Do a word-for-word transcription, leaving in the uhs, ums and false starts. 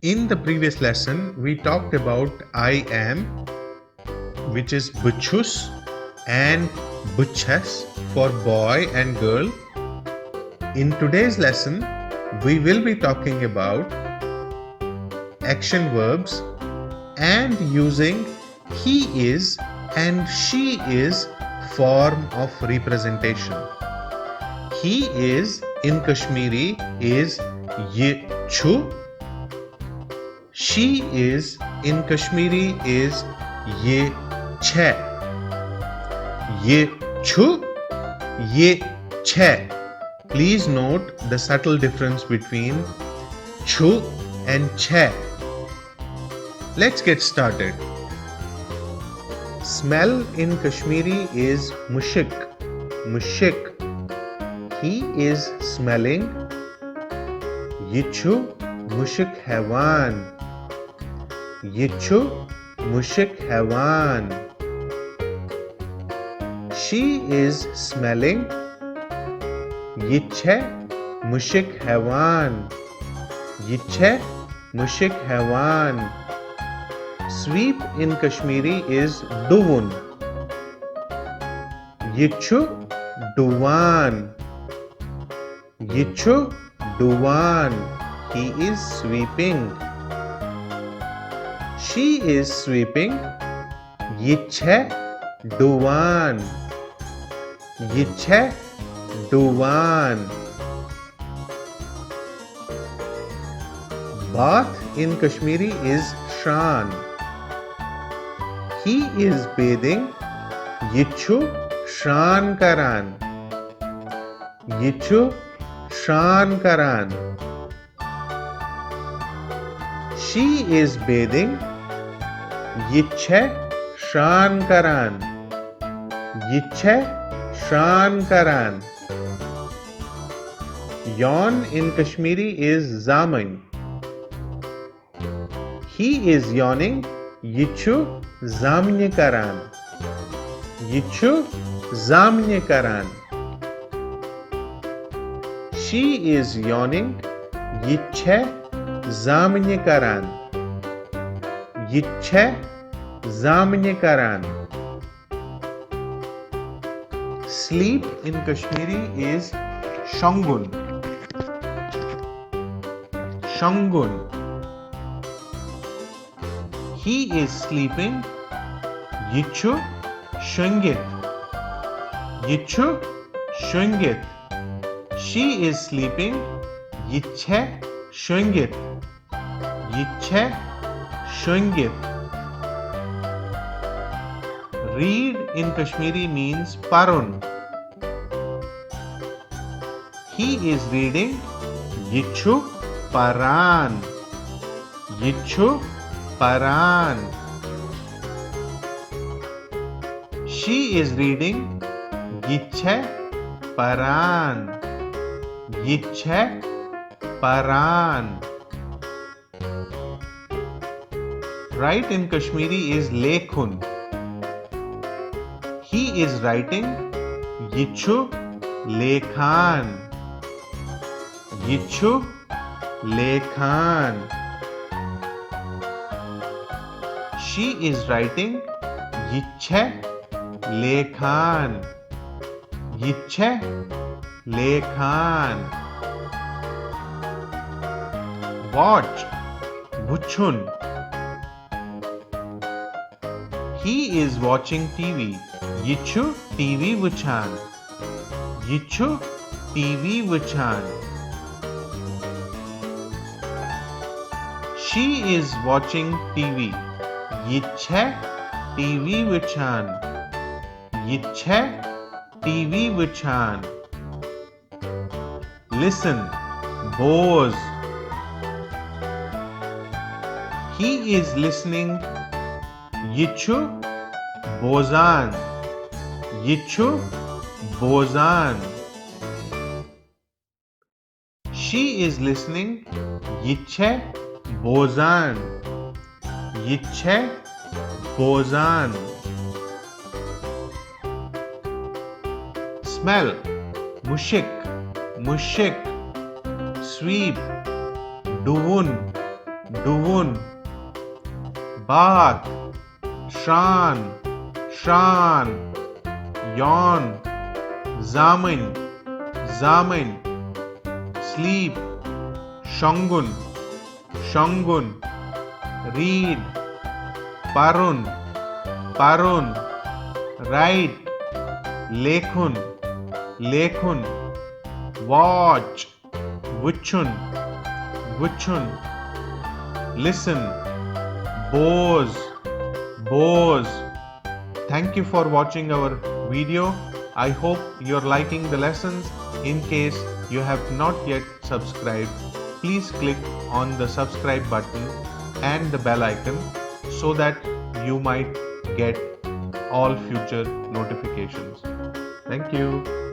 In the previous lesson, we talked about I am, which is بہٕ چھُس, and بہٕ چھَس for boy and girl. In today's lesson, we will be talking about action verbs and using he is and she is form of representation. He is in Kashmiri is یہِ چھُ. She is in Kashmiri is یہِ چھےٚ. یہِ چھُ. یہِ چھےٚ. Please note the subtle difference between چھُ and چھےٚ. Let's get started. Smell in Kashmiri is مُشُک. مُشُک. He is smelling. یہِ چھُ مُشُک ہٮ۪وان. یہِ چھُ مُشُک ہٮ۪وان. She is smelling. یہِ چھےٚ مُشُک ہٮ۪وان. یہِ چھےٚ مُشُک ہٮ۪وان. Sweep in Kashmiri is ڈُوُن. یہِ چھُ ڈُوان. یہِ چھُ ڈُوان. He is sweeping. She is sweeping. یہِ چھےٚ ڈُوان. یہِ چھےٚ ڈُوان. Bath in Kashmiri is shrine. He is bathing. یہِ چھُ shrine کران. یہِ چھُ shrine کران. She is bathing. یہِ چھےٚ shrine کران. یہِ چھےٚ shrine کران. Yawn in Kashmiri is زامٕنۍ. He is yawning. یہِ چھُ زامنہِ کران. یہِ چھُ زامنہِ کران. She is yawning. یہِ چھےٚ زامنہِ کران. یہِ چھےٚ زامنہِ کران. Sleep in Kashmiri is شۄنٛگُن. شۄنٛگُن. He is sleeping. یہِ چھُ شۄنٛگِتھ. یہِ چھُ شۄنٛگِتھ. She is sleeping. یہِ چھےٚ شۄنٛگِتھ. یہِ چھےٚ شۄنٛگِتھ. Read in Kashmiri means پَرُن. He is reading. یہِ چھُ پَران. یہِ چھُ پَران. She is reading. یہِ چھےٚ پَران. یہِ چھےٚ پَران. Write in Kashmiri is لیکھُن. He is writing. یہِ چھُ لیکھان. یہِ چھُ لیکھان. She is writing. یہِ چھےٚ لیکھان. یہِ چھےٚ لیکھان. Watch. وٕچھُن. He is watching T V. یہِ چھُ ٹی وی وٕچھان. یہِ چھُ ٹی وی وٕچھان. She is watching T V. یہِ چھےٚ ٹی وی وٕچھان. یہِ چھےٚ ٹی وی وٕچھان. Listen. بوز. He is listening. یہِ چھُ بوزان. یہِ چھُ بوزان. She is listening. یہِ چھےٚ بوزان. یہِ چھےٚ بوزان. Smell. مُشُک. مُشُک. Sweep. ڈُوُن. ڈُوُن، bath، شرٛان، شرٛان، yawn، زامٕنۍ، زامٕنۍ، sleep، شۄنٛگُن، شۄنٛگُن، read، پَرُن، پَرُن، write، لیکھُن، لیکھُن، watch، وٕچھُن، وٕچھُن، listen، بوز، بوز۔ Thank you for watching our video. I hope you're liking the lessons. In case you have not yet subscribed, please click on the subscribe button and the bell icon so that you might get all future notifications. Thank you.